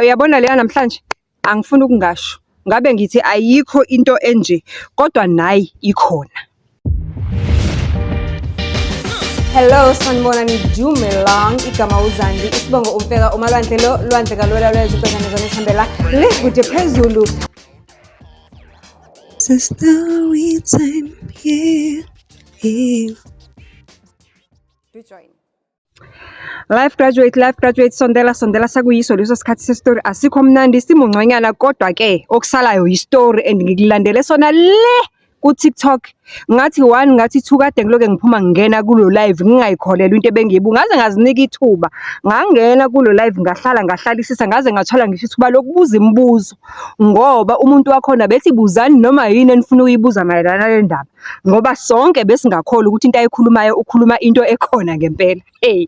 Uyabona leya namhlanje, angifuni ukungasho. Ngabe ngithi ayikho into enje, kodwa nayi ikhona. Hello, sanibonani, dumelang. Igama uZandi, isibongo uMfeka, uMalwandle lo, lwandle kalwela lwezwe ubhekane zona esihambela le kude phezulu. It's a story time, yeah. Do join. Life graduate, life graduate, sondela, sondela, sakuyiso leso sikhathi sesitori. Asikho mnandi, simuncwanyana, kodwa ke okusalayo yistory and ngikulandele sona le ku-TikTok. Ngathi one, ngathi two, kade ngiloke ngiphuma ngingena kulo live ngingayikholelwa into ebengiyibuka. Ngaze ngazinika ithuba, ngangena kulo live ngahlala ngahlalisisa, ngaze ngathola ngisho ithuba lokubuza imibuzo. Ngoba umuntu wakhona bethi buzani noma yini enifuna ukuyibuza mayelana nale ndaba. Ngoba sonke besingakholwa ukuthi into ayikhulumayo ukhuluma into ekhona ngempela. Hey,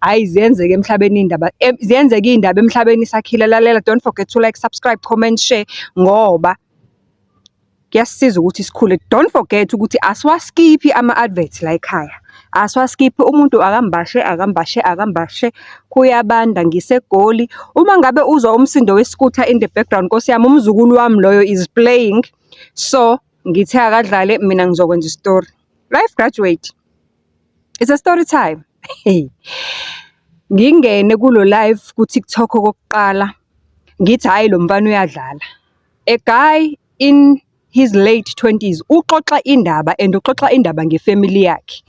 hhayi, ziyenzeka emhlabeni iy'ndaba, ziyenzeka iy'ndaba emhlabeni sakhile. Lalela, don't forget to like, subscribe, comment, share, ngoba kuyasisiza ukuthi sikhule. Don't forget ukuthi asiwaskiphi ama-adverts la ekhaya. Asiwaskiphi, umuntu akambashe, akambashe, akambashe, kuyabanda, ngiseGoli. Uma ngabe uzwa umsindo we-scooter in the background, Nkosi yami, umzukulu wami loyo is playing. So, ngithe akadlale, mina ngizokwenza isitori. Life graduate. It's a story time. Hey. Ngingene kulo live ku-TikTok okokuqala, ngithi hhayi, lo mfana uyadlala. A guy in his late 20s uxoxa indaba and uxoxa indaba ngefamily yakhe.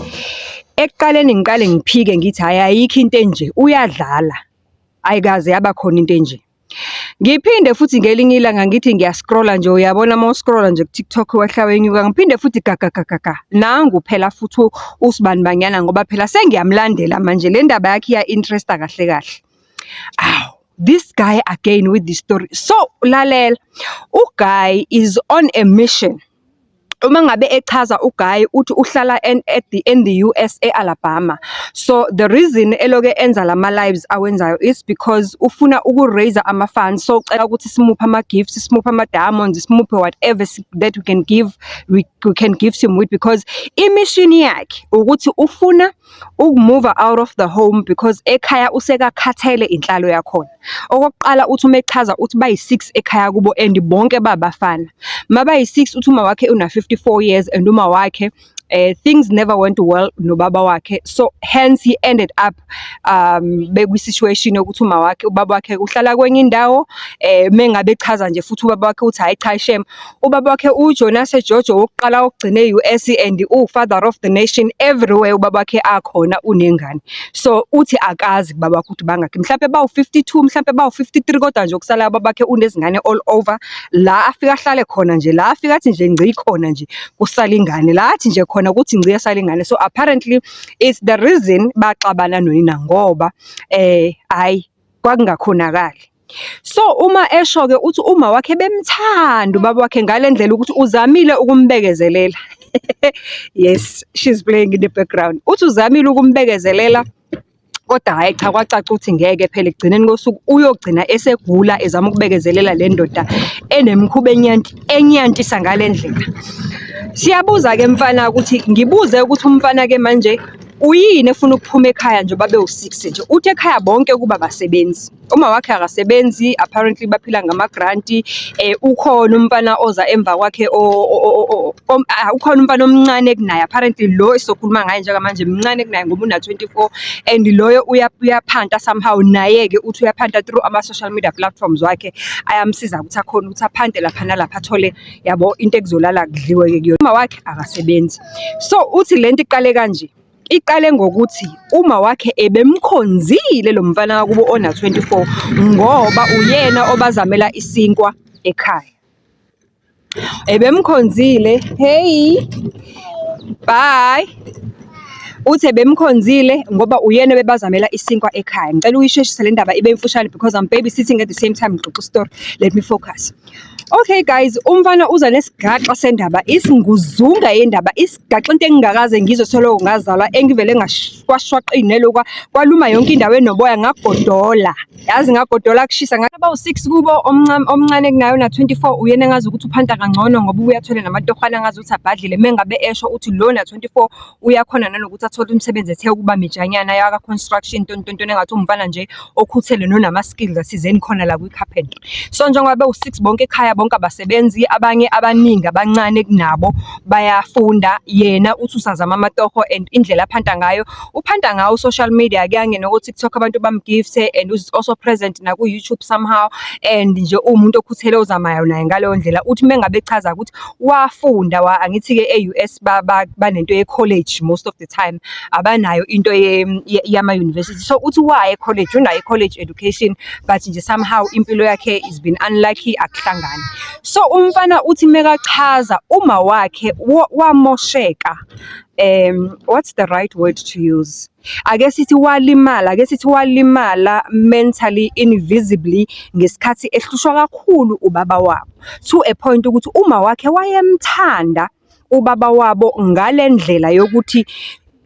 Ekuqaleni ngiqale ngiphike, ngithi hhayi, ayikho into enje, uyadlala. Ayikaze yaba khona into enje. Ngiphinde futhi ngelinye ilanga ngithi ngiya-scrolla nje, uyabona uma u-scrolla nje ku-TikTok wehla wenyuka, ngiphinde futhi gagagagaga, nangu phela futhi uSibanibanyana, ngoba phela sengiyamlandela manje, le ndaba yakhe iya-interest-a kahle kahle. Awu, this guy again with the story. So lalela, uguy is on a mission. Uma ngabe echaza uguy, uthi uhlala at the in the US, e-Alabama. So the reason eloke enza lama lives awenzayo is because ufuna uku-raise ama-funds. So ucela ukuthi simuphe ama-gifts, simuphe ama-diamonds, simuphe whatever that we can give, we can gift him with, because i-mission yakhe ukuthi ufuna uku-move out of the home because ekhaya usekakhathele inhlalo yakhona. Okokuqala, uthi uma echaza, uthi bayi-6 ekhaya kubo and bonke babafana. Mabayi-6, uthi uma wakhe una 54 years and uma wakhe, things never went well nobaba wakhe, so hence he ended up bekwi-situation yokuthi uma wakhe, ubaba wakhe uhlala kwenye indawo. Mengabe echaza nje futhi ubaba wakhe, uthi hayi cha shem, ubaba wakhe uJonas Jojo wokuqala wokugcina e-US and u-father of the nation everywhere ubaba wakhe akhona unengane. So uthi akazi kubaba wakhe ukuthi bangakhi, mhlampe bawu-52, mhlampe bawu-53, kodwa nje okusalayo ubaba wakhe unezingane all over. La afika ahlale khona nje, la afika athi nje ngci khona nje, kusala ingane. La athi nje khona ukuthi ngci, yasala ingane. So apparently it's the reason baxabana nonina, ngoba hayi, kwakungakhonakali. So uma esho-ke, uthi uma wakhe bemthanda ubaba wakhe ngale ndlela ukuthi uzamile ukumbekezelela. Yes, she's playing in the background. Uthi uzamile ukumbekezelela, kodwa hhayi cha, kwacaca ukuthi ngeke phela, ekugcineni kosuku uyogcina esegula ezama ukubekezelela le ndoda enemikhuba enyantisa ngale ndlela. Siyabuza-ke mfana ukuthi, ngibuze ukuthi umfana-ke manje uyini efuna ukuphuma ekhaya nje babe u-6 nje. Uthi ekhaya bonke kuba basebenzi. Uma wakhe akasebenzi, apparently baphila ngama-grant. Ukhona umfana oza emva kwakhe, ukhona umfana omncane kunaye. Apparently lo esizokhuluma ngaye njengamanje mncane kunaye ngoba una-24 and loyo uyaphanta somehow. Naye-ke uthi uyaphanta through ama-social media platforms wakhe, ayamsiza ukuthi akhone ukuthi aphante lapha nalapha, athole yabo into ekuzolala kudliwe-ke kuyona. Uma wakhe akasebenzi. So uthi lento iqale kanje. Iqale ngokuthi uma wakhe ebemkhonzile lo mfana wakubo ona-24 ngoba uyena obazamela isinkwa ekhaya. Ebemkhonzile, hey, bye. Uthi ebemkhonzile ngoba uyena ebebazamela isinkwa ekhaya. Ngicela uyisheshise le ndaba ibe mfushane because I'm babysitting at the same time ngixoxa story. Let me focus. Okay guys, umfana uza nesigaxa sendaba, isinguzunga yendaba, isigaxa into engingakaze ngizwe soloko ngazalwa, engivele kwashwaqa iy'nwele, kwaluma yonke indawo enoboya, ngagodola. Yazi ngagodola kushisa. Bawu-6 kubo, omncane kunayo na-24, uyena engazi ukuthi uphanta kangcono ngoba ubuye athole namatohwana angazi ukuthi abhadlile. Mengabe esho, uthi lo na-24 uyakhona nanokuthi athole umsebenzi ethe ukuba mijanyana yaka-construction, ntontontoni, engathi uwumfana nje okhuthele nonama-skills athizeni khona la kwi-carpentry. So njengoba bewu-six bonke ekhaya, bonke abasebenzi, abanye abaningi abancane kunabo bayafunda. Yena uthi usazama amatoho and indlela aphanta ngayo, uphanta ngawo u-social media, kuyangena ko-TikTok abantu bam-gift-e and is also present naku-YouTube somehow and nje uwumuntu okhuthele ozamayo naye ngaleyo ndlela. Uthi uma ngabe echaza ukuthi wafunda angithi-ke e-US banento ye-college most of the time, abanayo into yama-university. So uthi waya e-college, unayo i-college education, but nje somehow impilo yakhe is been unlucky, akuhlangani. So umfana uthi mekachaza uma wakhe wamosheka, what's the right word to use? Ake sithi walimala, ake sithi walimala mentally, invisibly ngesikhathi ehlushwa kakhulu ubaba wabo. To a point ukuthi uma wakhe wayemthanda ubaba wabo ngale ndlela yokuthi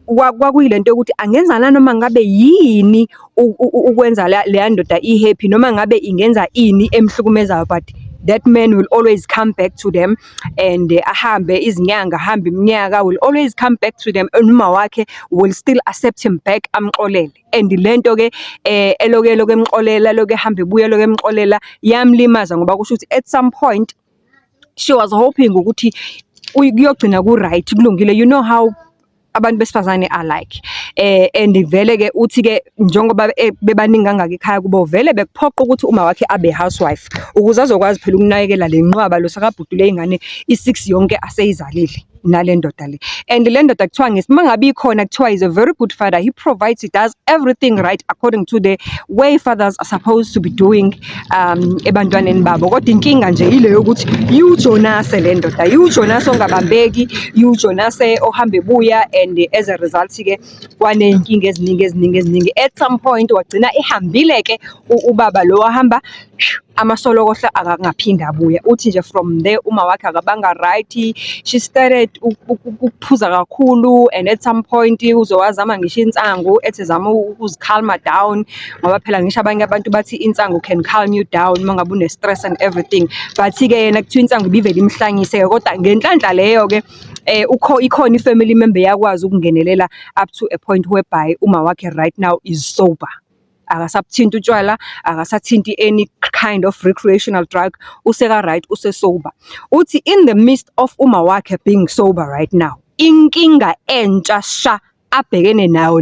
kwakuyilento yokuthi angenza nanoma ngabe yini ukwenza leya ndoda i-happy, noma ngabe ingenza ini emhlukumezayo, but that man will always come back to them and ahambe izinyanga, ahambe iminyaka, will always come back to them and uma wakhe will still accept him back, amxolele. And lento-ke eloku elokhu emxolela, elokhu ehamba ebuya, elokhu emxolela, yamlimaza ngoba kusho ukuthi at some point she was hoping ukuthi kuyogcina ku-right, kulungile. You know how abantu besifazane are like. And vele-ke uthi-ke njengoba bebaningi kangaka ekhaya kubo, vele bekuphoqa ukuthi uma wakhe abe housewife ukuze azokwazi phela ukunakekela le nqwaba lo sakabhudule iy'ngane i-six yonke aseyizalile nale ndoda le. And le ndoda kuthiwa uma ngabe ikhona, kuthiwa is a very good father. He provides, he does everything right according to the way fathers are supposed to be doing ebantwaneni babo. Kodwa inkinga nje ile yokuthi uJonase le ndoda, uJonase ongabambeki, uJonase ohamba ebuya, and as a result-ke kwaney'nkinga eziningi eziningi eziningi. At some point wagcina ehambile-ke ubaba lo, wahamba amasolokohla, akangaphinde abuya. Uthi nje from there uma wakhe akabanga right, she started ukuphuza kakhulu and at some point uze wazama ngisho insangu, ethi ezama ukuzi-calm-a down, ngoba phela ngisho abanye abantu bathi insangu can calm you down uma ngabe une-stress and everything. But-ke yena kuthiwa insangu ibivele imhlanyise-ke, kodwa ngenhlanhla leyo-ke ikhona i-family member eyakwazi ukungenelela up to a point whereby uma wakhe right now is sober. Akasabuthinti utshwala, akasathinti any kind of recreational drug, useka-right, use-sober. Uthi in the midst of uma wakhe being sober right now, inkinga entsha sha abhekene nayo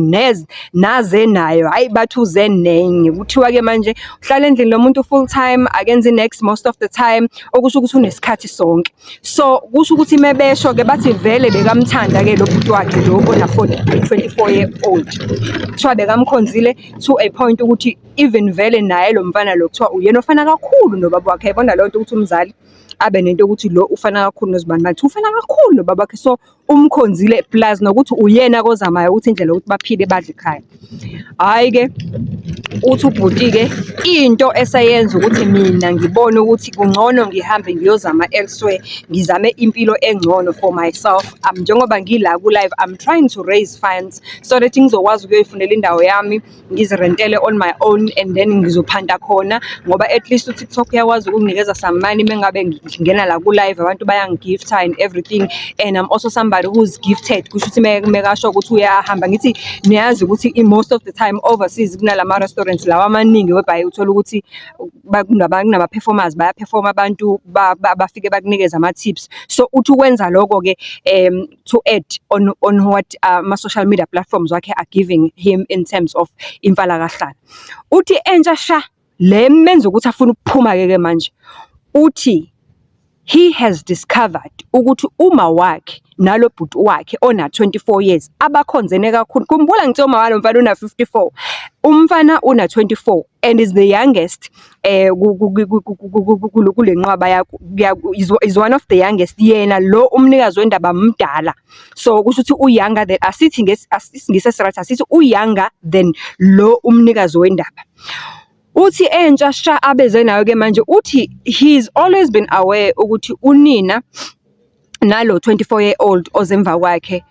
naze nayo, hhayi bathi uze nenye. Kuthiwa-ke manje uhlala endlini lo muntu full time, akenzi next most of the time, okusho ukuthi unesikhathi sonke. So kusho ukuthi mebesho-ke bathi vele bekamthanda-ke lo bhuti wakhe lo ona 24 year old. Kuthiwa bekamkhonzile to a point ukuthi even vele naye lo mfana lo kuthiwa uyena ofana kakhulu nobaba wakhe. Yayibona leyo nto ukuthi umzali abe nento yokuthi lo ufana kakhulu nozibani bani, ufana kakhulu nobaba wakhe, so umkhonzile, plus nokuthi uyena kozamayo ukuthi indlela yokuthi baphile badle ekhaya. Hhayi-ke, uthi ubhuti-ke into eseyenza ukuthi mina ngibone ukuthi kungcono ngihambe ngiyozama elsewhere, ngizame impilo engcono for myself. Njengoba ngila ku-live, I'm trying to raise funds so that ngizokwazi ukuyoyifunela indawo yami, ngizirentele on my own and then ngizophanda khona ngoba at least u-TikTok uyakwazi ukunginikeza some money mengabe ngingena la ku-live, abantu bayangi-gift-a and everything, and I'm also somebody who's gifted. Kusho ukuthi mekasho ukuthi uyahamba, ngithi niyazi ukuthi most of the time overseas kunalama restaurants lawa amaningi whereby uthola ukuthi kunama-performers, baya-perform-a abantu, bafike bakunikeze ama-tips. So uthi ukwenza lokho-ke to add on what ama-social media platforms wakhe are giving him in terms of imfalakahlane. Uthi entsha sha le emenza ukuthi afune ukuphuma-ke ke manje, uthi he has discovered ukuthi uma wakhe nalo bhuti wakhe ona 24 years abakhonzene kakhulu. Khumbula ngithi uma walo mfana una 54, umfana una 24 and is the youngest kule nqwaba, is one of the youngest. Yena lo umnikazi wendaba mdala, so kusho ukuthi u-younger than, asithi isiNgisi esi-right, asithi u-younger than lo umnikazi wendaba. Uthi entsha sha abeze nayo-ke manje, uthi he's always been aware ukuthi unina nalo 24 year old ozemva kwakhe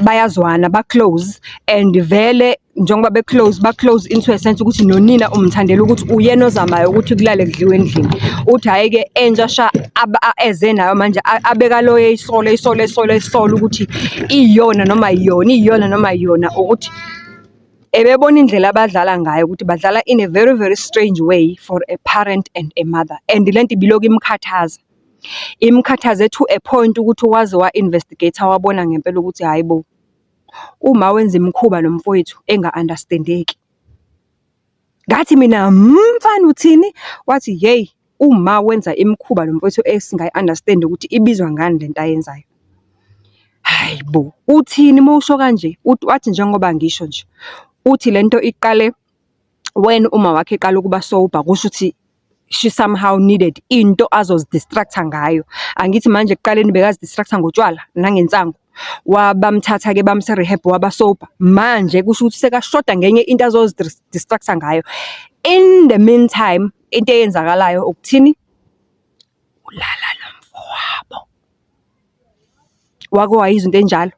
Bayazwana, ba-close and vele njengoba be-close, ba-close into a sense ukuthi nonina umthandela ukuthi uyena ozamayo ukuthi kulale kudliwe endlini. Uthi hhayi-ke entsha sha eze nayo manje abeka lo eyisola eyisola eyisola eyisola ukuthi iyona noma ayiyona, iyona noma ayiyona ukuthi ebebona indlela abadlala ngayo ukuthi badlala in a very very strange way for a parent and a mother, and lento ibilokhu imkhathaza. Imkhathaze to a point ukuthi waze wa-investigate-a wabona ngempela ukuthi hhayi bo, uma wenza imikhuba nomfowethu enga-understand-eki. Ngathi mina, mfana uthini? Wathi, yeyi, uma wenza imikhuba nomfowethu esingayi-understand ukuthi ibizwa ngani lento ayenzayo. Hhayi bo, uthini uma usho kanje? Wathi njengoba ngisho nje, uthi lento iqale when uma wakhe eqala ukuba sober, kusho ukuthi she somehow needed into azozi-distract-a ngayo. Angithi manje ekuqaleni bekazi-distract-a ngotshwala nangensangu. Bamthatha-ke bamsa e-rehab waba sober. Manje kusho ukuthi sekashoda ngenye into azozi-distract-a ngayo. In the meantime, into eyenzakalayo ukuthini? Ulala nomfowabo. Wake wayizwa into enjalo?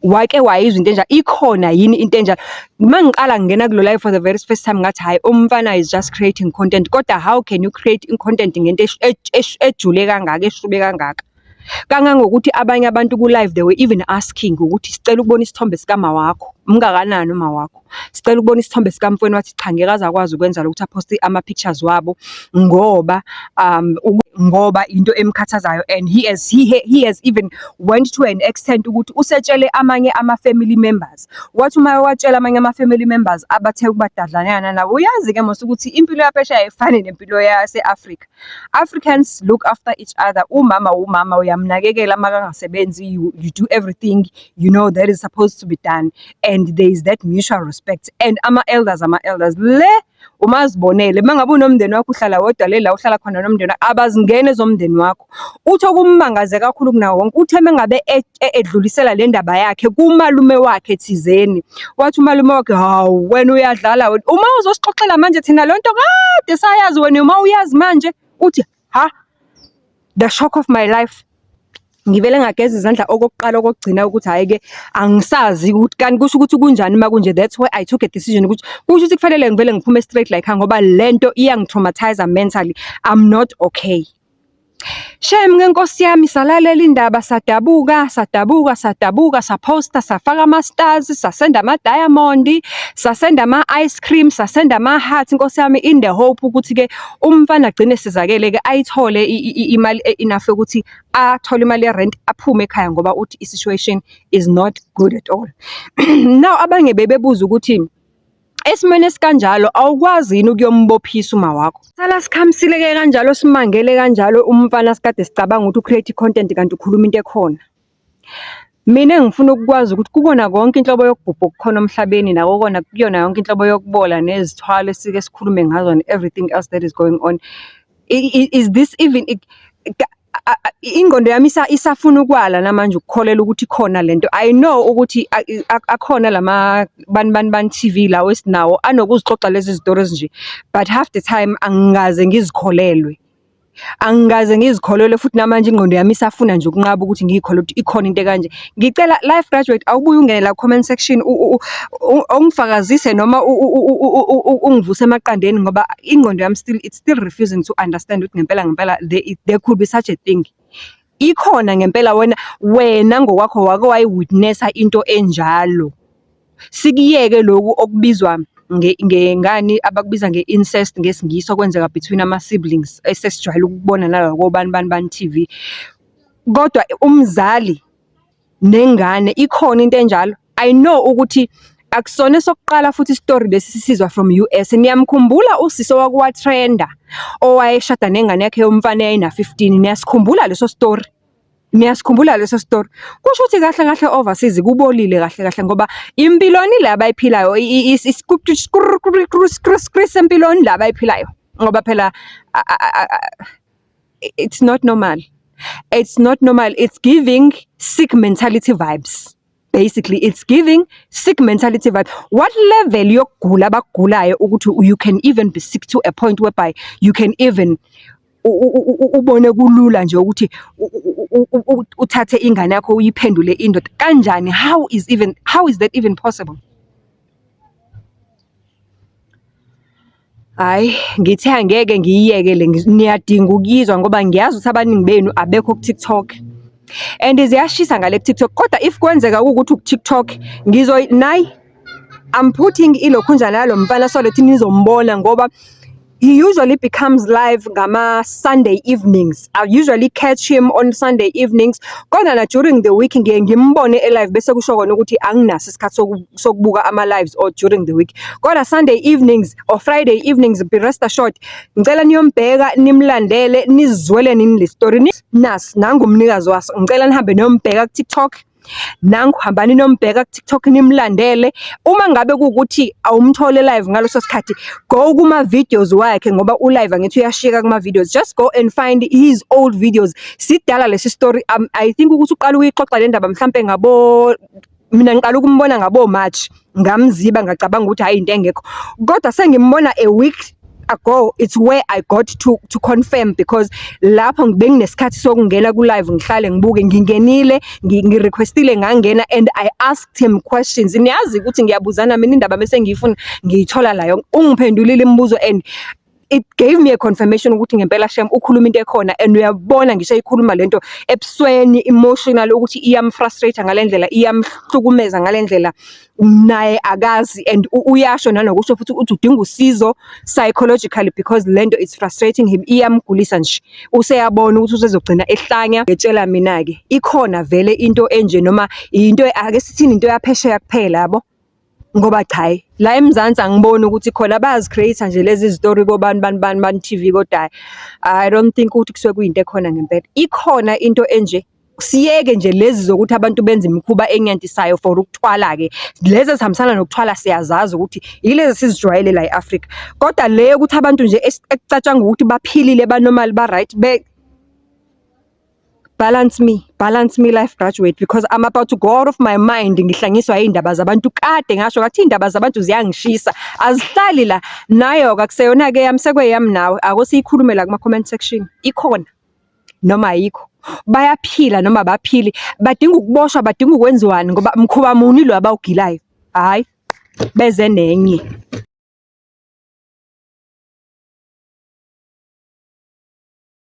Wake wayizwa into enjalo? Ikhona yini into enjalo? Uma ngiqala ngingena kulo live for the very first time ngathi, hhayi, umfana is just creating content. Kodwa how can you create i-content ngento ejule kangaka, eshube kangaka? Kangangokuthi abanye abantu ku-live, they were even asking ukuthi sicela ukubona isithombe sikama wakho, umngakanani uma wakho? Sicela ukubona isithombe sikamfowenu. Wathi cha, ngeke aze akwazi ukwenza lokhu ukuthi aphoste ama-pictures wabo ngoba ngoba into emkhathazayo, and he has even went to an extent ukuthi usetshele amanye ama-family members. Wathi uma ewatshela amanye ama-family members, abathe ukubadadlanyana nabo. Uyazi-ke mos ukuthi impilo yaphesheya ayifani nempilo yase-Africa. Africans look after each other. Umama umama uyamnakekela makangasebenzi, you do everything you know that is supposed to be done, and there is that mutual respect, and ama-elders ama-elders le umazibonele. Uma ngabe unomndeni wakho, uhlala wedwa le la uhlala khona nomndeni wakho, abazingeni ezomndeni wakho. Uthi okummangaze kakhulu kunawo wonke, uthe uma ngabe edlulisela le ndaba yakhe kumalume wakhe thizeni, wathi umalume wakhe, "Hawu, wena uyadlala wena, uma uzosixoxela manje thina le nto kade sayazi, wena uma uyazi manje." Uthi, "Ha, the shock of my life, ngivele ngageza izandla okokuqala okokugcina ukuthi hhayi-ke, angisazi ukuthi kanti kusho ukuthi kunjani uma kunje. That's why I took a decision ukuthi kusho ukuthi kufanele ngivele ngiphume straight la ekhaya ngoba lento iyangi-traumatise mentally, I'm not okay." Shame-ke nkosi yami, salalela indaba, sadabuka, sadabuka, sadabuka, saphosta, safaka ama-stars, sasenda ama-diamond, sasenda ama-ice cream, sasenda ama-heart, nkosi yami, in the hope ukuthi-ke umfana agcine esizakele-ke, ayithole imali enough yokuthi athole imali ye-rent, aphume ekhaya ngoba uthi i-situation is not good at all. Now abanye bebebuza ukuthi esimweni esikanjalo awukwazi yini ukuyombophisa uma wakho? Sala sikhamisile-ke kanjalo, simangele kanjalo umfana sikade sicabanga ukuthi u-create i-content kanti ukhuluma into ekhona. Mina engifuna ukukwazi ukuthi kukona konke inhlobo yokubhubha okukhona emhlabeni, nako kona kuyona yonke inhlobo yokubola nezithwalo esike sikhulume ngazo and everything else that is going on. Is this even, ingqondo yami isafuna ukwala namanje ukukholelwa ukuthi ikhona lento. I know ukuthi akhona lama bani bani bani TV lawo esinawo anokuzixoxa lezi zitori ezinje, but half the time angikaze ngizikholelwe. Angikaze ngizikholelwe futhi namanje ingqondo yami isafuna nje ukunqaba ukuthi ngiyikholwe ukuthi ikhona into ekanje. Ngicela, life graduate, awubuye ungene la comment section ungifakazise noma ungivuse emaqandeni ngoba ingqondo yami still, it's still refusing to understand ukuthi ngempela ngempela there could be such a thing. Ikhona ngempela? Wena ngokwakho wake wayi-witness-a into enjalo? Sikuyeke lokhu okubizwa ngani, abakubiza nge-incest ngesiNgisi, okwenzeka between ama-siblings esesijwayele ukukubona nala kobani bani bani TV. Kodwa umzali nengane, ikhona into enjalo? I know ukuthi akusona esokuqala futhi isitori lesi sisizwa from US. Niyamkhumbula usisi owake wa-trend-a owayeshada nengane yakhe yomfana eyayina-15? Niyasikhumbula leso story? Niyasikhumbula leso story? Kusho ukuthi kahle kahle overseas kubolile kahle kahle ngoba impiloni le abayiphilayo sempiloni la abayiphilayo, ngoba phela it's not normal. It's not normal. It's giving sick mentality vibes. Basically, it's giving sick mentality vibe. What level yokugula abakugulayo ukuthi you can even be sick to a point whereby you can even Ubone kulula nje ukuthi uthathe ingane yakho uyiphendule indoda. Kanjani? How is that even possible? Hhayi, ngithe angeke ngiyiyeke le, niyadinga ukuyizwa ngoba ngiyazi ukuthi abaningi benu abekho ku-TikTok. And ziyashisa ngale ku-TikTok, kodwa if kwenzeka kuwukuthi uku-TikTok, nayi, I'm putting ilokhunjana yalo mfana so that nizombona ngoba he usually becomes live ngama-Sunday evenings. I usually catch him on Sunday evenings. Kodwa na during the week ngiye ngimbone e-live, bese kusho kona ukuthi anginaso isikhathi sokubuka ama-lives or during the week. Kodwa Sunday evenings or Friday evenings, be rest assured, ngicela niyombheka, nimlandele, nizizwele nini le story. Nasi nangu umnikazi waso. Ngicela nihambe niyombheka ku-TikTok. Nangu, hambani niyombheka ku-TikTok, nimlandele. Uma ngabe kuwukuthi awumtholi live ngaleso sikhathi, go kuma-videos wakhe ngoba u-live, angithi uyashika kuma-videos. Just go and find his old videos. Sidala lesi story. I think ukuthi uqala ukuyixoxa le ndaba mhlampe ngabo, mina ngiqala ukumbona ngabo March, ngamziba, ngacabanga ukuthi hhayi, into engekho. Kodwa sengimbona a week ago, it's where I got to confirm, because lapho benginesikhathi sokungena ku-live, ngihlale ngibuke. Ngingenile, ngi-request-ile, ngangena and I asked him questions. Niyazi ukuthi ngiyabuzana mina, indaba bese ngiyifuna ngiyithola la yonke. Ungiphendulile imibuzo and it gave me a confirmation ukuthi ngempela shem ukhuluma into ekhona, and uyabona ngisho eyikhuluma lento ebusweni, emotional, ukuthi iyam-frustrate ngale ndlela, iyamhlukumeza ngale ndlela, naye akazi. And uyasho nanokusho futhi ukuthi udinga usizo psychologically because lento is frustrating him, iyamgulisa nje. Useyabona ukuthi usezogcina ehlanya. Ngetshela mina-ke, ikhona vele into enje noma into, ake sithini, into yaphesheya kuphela, yabo? Ngoba cha, hhayi, la eMzansi angiboni ukuthi khona bayazi-create-a nje lezi zitori kobani bani bani bani TV, kodwa hhayi, I don't think ukuthi kusuke kuyinto ekhona ngempela. Ikhona into enje? Siyeke nje lezi zokuthi abantu benze imikhuba enyantisayo for ukuthwala-ke. Lezi ezihambisana nokuthwala siyazazi ukuthi yilezi esizijwayele la e-Afrika. Kodwa le yokuthi abantu nje ekucatshangwa ukuthi baphilile, ba-normal, ba-right, balance me, balance me, life graduate, because I'm about to go out of my mind. Ngihlanyiswa iy'ndaba zabantu. Kade ngasho ngathi iy'ndaba zabantu ziyangishisa, azihlali la. Nayo-ke akuseyona-ke yami, sekweyami nawe. Ake siyikhulume la kuma-comment section. Ikhona noma ayikho? Bayaphila noma abaphili? Badinga ukuboshwa? Badinga ukwenziwani? Ngoba mkhuba muni lo abawugilayo? Hhayi, beze nenye.